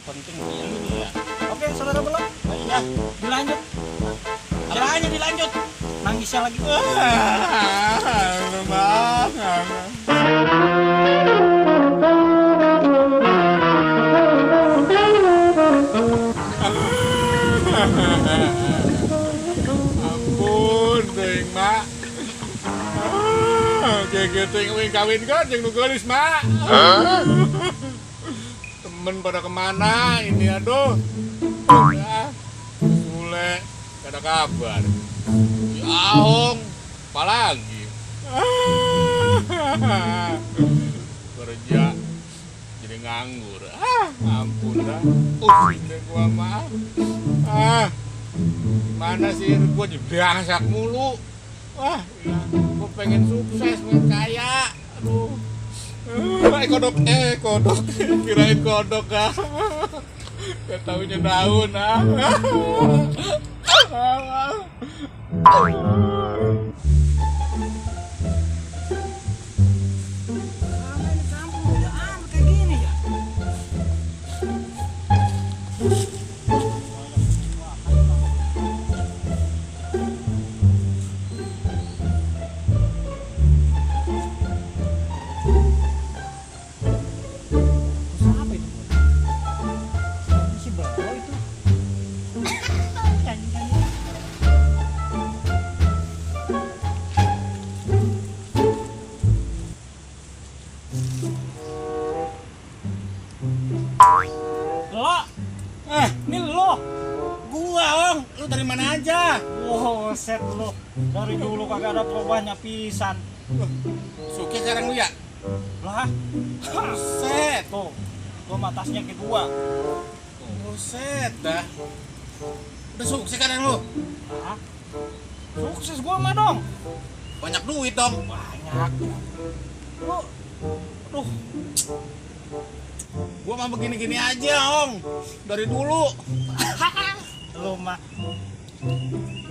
penting iya. Oke, saudara belum? Iya. Dilanjut. Apanya dilanjut? Nangisnya lagi. Lu bang. Ampun, ting mak. Kayak ting wing kawin kan yang nugelis mak. Temen pada kemana ini aduh. Sule, gak ada kabar. Si Ahong, apalagi? Kerja jadi nganggur. Ampun dah. Udah gua mah. Mana sih gua dibangsak mulu. Wah, iya. Gua pengen sukses, pengen kaya. Aduh. Kodok. Kirain kodok ah. Gak taunya daun ah. Ini lo. Gua Ong, lu dari mana aja? Oh, set lo. Dari dulu kagak ada perubahannya pisan. Suki sekarang lu ya? Lah. Set. Tuh. Gua matasnya ke gua. Set dah. Udah sukses sekarang lu? Hah? Sukses gua mah dong. Banyak duit dong. Banyak. Lu. Aduh. Gua mah begini-gini aja, Ong. Dari dulu. Lu mah.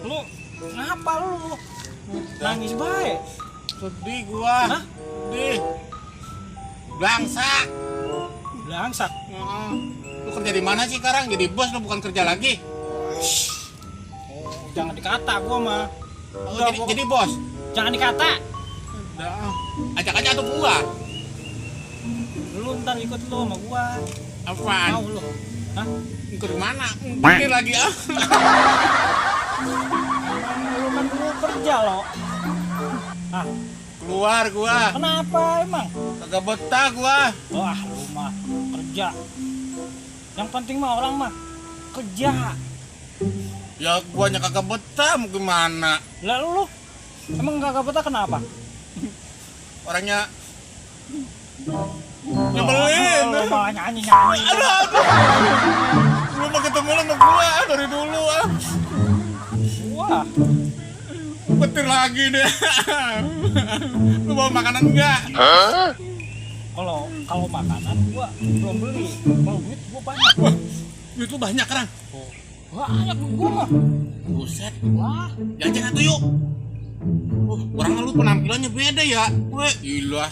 Lu ngapa lu? Nangis bae. Sedih gua. Hah? Sedih. Blangsak. Langsak. Lu kerja di mana sih sekarang? Jadi bos lu bukan kerja lagi? Oh, jangan dikata gua mah. Oh, Udah, jadi bos? Jangan dikata. Udah. Ajak aja tuh gua. Lu ntar ikut lu sama gua. Apaan? Mau lu? Hah? Ikut kemana? Ini lagi ah. Lu kan dulu kerja lo. Ah, Keluar gua. kenapa emang? Kagak betah gua. Wah, lu mah kerja. Yang penting mah orang mah kerja. Ya guanya kagak betah mau gimana? Lah lu emang kagak betah kenapa? Orangnya nyebelin. Lu malah nyanyi. Aduh. Lu mau ketemu lu sama gua dari dulu ah. Wah, Petir lagi deh. Lu bawa makanan enggak? kalau makanan gua belum beli. Kalau duit gua banyak. Wah, duit lu banyak kan? Banyak duit gua mah. Buset. Wah, Jajan atuh yuk. Orang lu penampilannya beda ya. Weh, gila.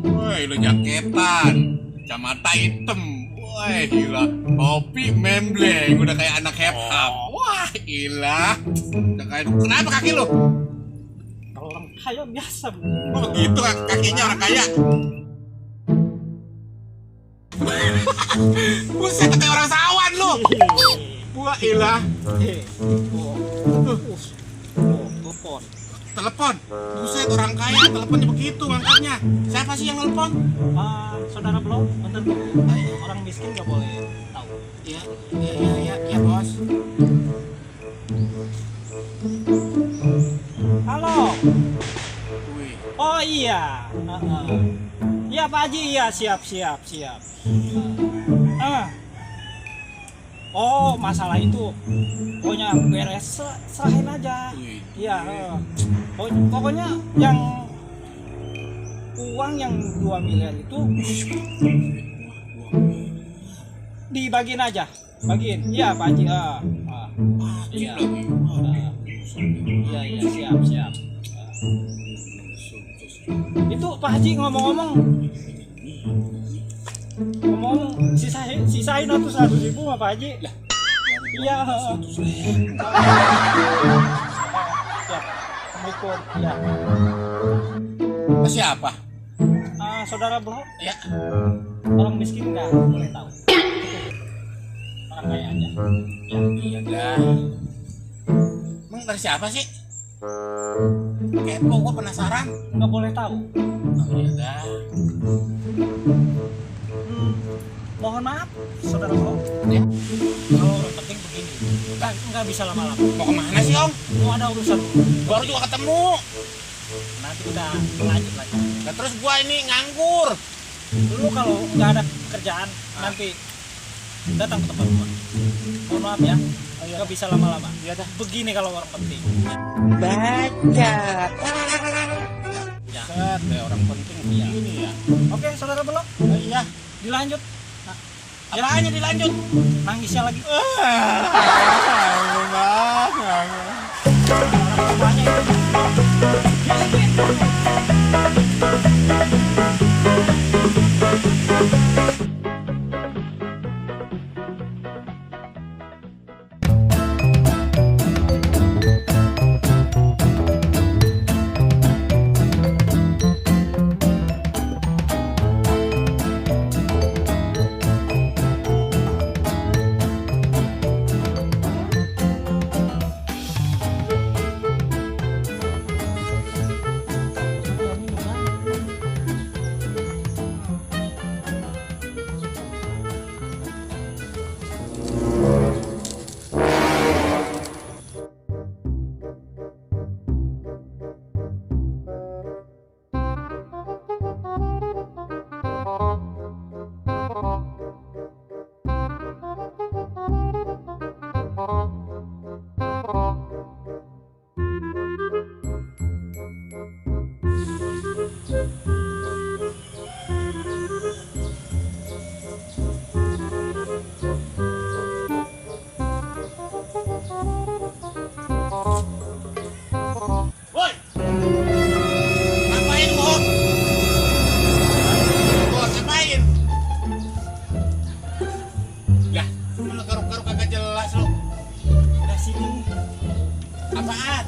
Woi, lu jaketan, kacamata hitam. Wah, gila. Topi membleng, udah kayak anak hip hop. Wah, gila. Udah kayak kenapa kaki lu? kalau orang kaya biasa. Oh, gitu kakinya orang kaya. Buset, kayak orang sawan lu. Wah, gila. Telepon. Telepon. Buset, orang kaya teleponnya begitu angkatnya. Siapa sih yang nelpon? Saudara belum? Bentar dulu. Orang miskin gak boleh tahu. Ya, bos. Halo. Wih. Oh iya. Iya Pak Haji, iya siap. Oh masalah itu, pokoknya beres serahin aja. Iya. Pokoknya yang uang yang 2 miliar itu dibagiin aja, bagiin. Iya Pak Haji. Iya. Iya siap. Itu Pak Haji ngomong-ngomong Ngomong sisain atau 100.000 mah Pak Haji. Iya. Ya, Assalamualaikum. Ya. Siapa? Saudara bro, Ya. orang miskin nggak boleh tahu. Orang kaya aja. Ya iya dah. Emang dari siapa sih? Kepo, gua penasaran. Nggak boleh tahu. Oh iya dah. Mohon maaf, saudara bro. Ya. Kalau orang penting begini, nggak bisa lama-lama. Mau kemana sih Om? Mau ada urusan dulu. Baru juga ketemu. Nanti kita lanjut lagi. Nah, terus gua ini nganggur. Dulu kalau nggak ada kerjaan, nanti datang ke tempat gua. Mohon maaf ya, nggak bisa lama-lama. Iya dah. Begini kalau orang penting. Baca. Ya. Set, ya orang penting begini ya. Oke, saudara belok. Iya. Dilanjut. Apanya dilanjut? Nangisnya lagi. Woi. Ngapain lu? Bos, ngapain? Lah, lu garuk-garuk kagak jelas lu. Udah sini. Apaan?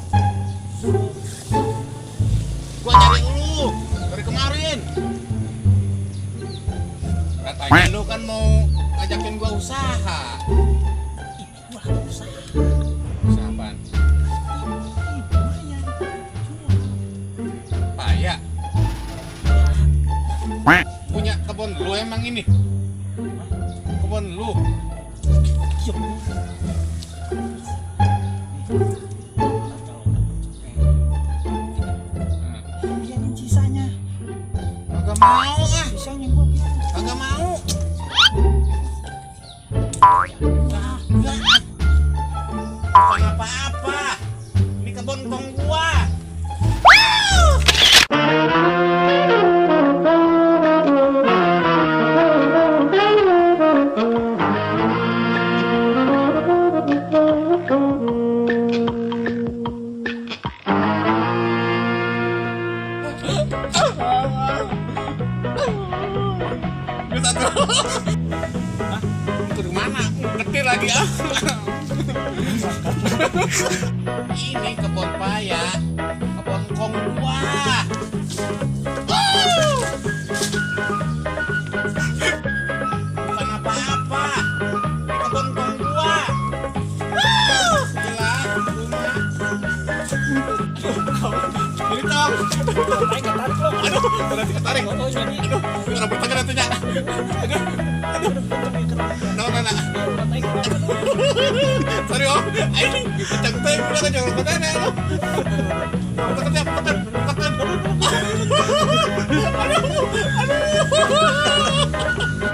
Gua nyari lu dari kemarin. Katanya lu kan mau ngajakin gua usaha. Gua ada usaha. Usaha apaan? Paya. Punya kebun lu emang ini? Kebun lu. Yuk. Biarin sisanya. Kagak mau ah. Sisanya gua biarin. Kagak mau. Nah, Enggak. Bukan apa-apa. Ini kebun kong gua. Bisa tuh. Hah? Itu di mana? Ketir lagi ah. Ini kebun paya, kebun kong gua. Bukan apa-apa. Ini kebun kong gua. Gila, rumah. Ini tong. tarik lo. Aduh, berarti ketarik. Oh, jadi. Aduh, rambut tangan atunya. Nah, sorry om, ini kencang teh, bukan aja rambut tangan lo. Tekan.